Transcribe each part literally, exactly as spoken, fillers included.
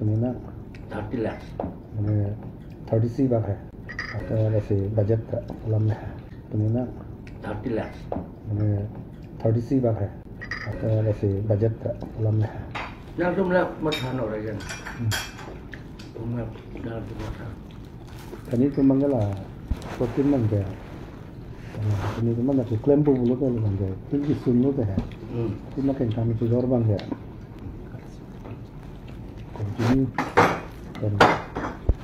Nina thirty lakhs. Mane thirty-three bak hai. Ata lasi budget ta alam hai. Nina thirty lakhs. Mane thirty-three bak hai. Ata lasi budget ta alam hai. Nangtum la matha nang rajan. Hmm. Tum la, nangtum matha. Kani tum bang ke la protein bang ke. Kani tum bang ke klem pu pulo ke bang ke. Pil kisun lo te hai. Hmm. Tum bang ke kami tu dor bang ke. Continue. Dan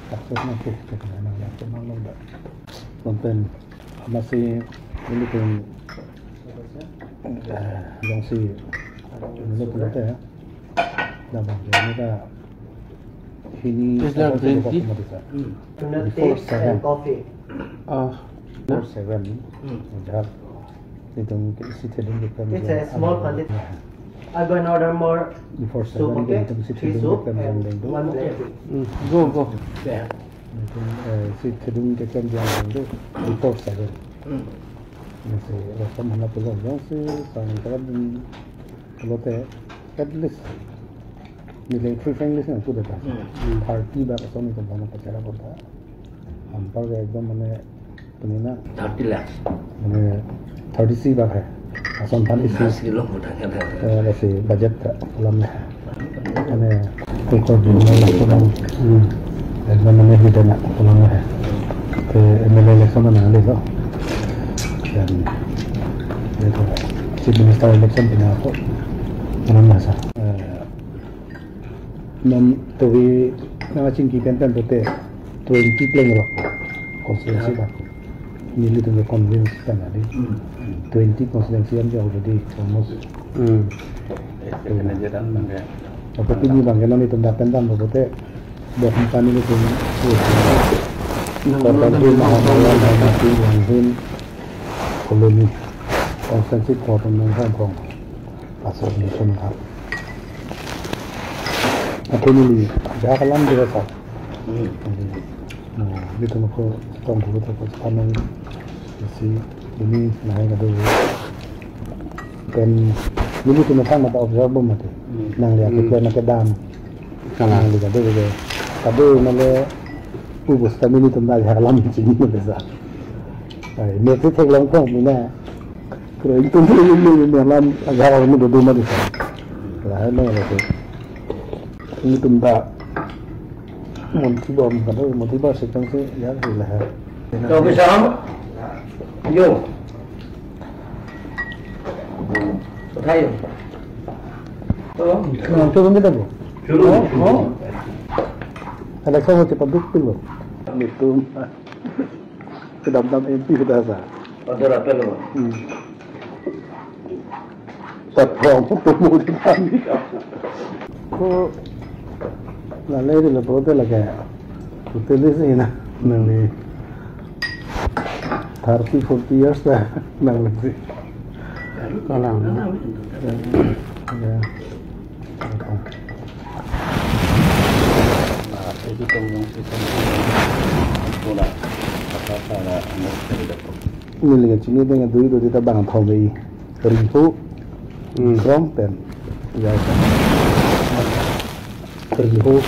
success nangkok ke nang nang nang nang. Konten masih ini pun, eh, yang si ini pun ada ya. Dah bang, ini dah ini Is there apa sih green tea? Kopi mati sa? Hmm. Tuna Before tips seven. And coffee. Ah, Before seven. Hmm. Udah. Itu mungkin isi tadi kita It's a small quantity. I'll go and order more Before soup, seven, okay? Itu mesti Three tidur soup kita and makan dulu. One black tea. Hmm. Go, go. Yeah. Itu, eh, si tidur kita makan dulu. Before seven. Hmm. Ini si rasa mana pulang dong si sang kawan lote at least nilai free frank list nang sudah kan. Hmm. Thirty bak asal itu banyak acara kota. Hampir ya ekdom mane Tumina thirty lakhs. Mane thirty-three bak hai. Ason than isi. Nas kilo muda kan. Eh, lasi budget ta alam hai. Mane record di mana kurang. Hmm. Dan mane hidana alam hai. Ke M L A election mana ada lo. Dan itu Chief Minister election pina ako. Alam masa. Eh, Mom tovi nangchingki pen pen pote twenty pleng lo constituency bak. Nelitum ke convince kan adi. Hmm. Twenty constituency an already almost. Hmm. Apa pini bang ke nelitum dapat dan pote bok kami nelitum. Kota di Mahamaya dan di Wanghin Colony constituency kota nang Hongkong. Association kha. Athe neli ajahak alam dei sa. Hmm. Neli, no, nelitum ako tong ko to ko panang si ini nahai kado. Then nelitum thang mata observe bom mati. Hmm. Nangli Hmm. Plan mati dam. Kalang. Nangli kado kado. Kado nale ubus kami nelitum ajahak alam chini mati sa. Ai, nelitum theklong tong mina. Kro itum ini ini alam ajahak alam ini dodoma di sa. Lahai lo itu. Nelitum ta montri bom kado, montri bom setang si ya lahai. Topi saham. Yo. Uthai yo. Oh. Nang turun kita bu. Turun. Oh, oh. Election masih public pil lo. Nelitum. Kedam-dam M P kita sa. Order apa lo? Hmm. Tatpong pemudi kami. Ko lalai di lepo te lagi. Totally sih na. Nangli thirty, forty years dah. Nangli sih. Kalang. Ya. Neli kachini dengan dui dui ta bang thong dei. Riho. Hmm. From pen. Ya. Riho.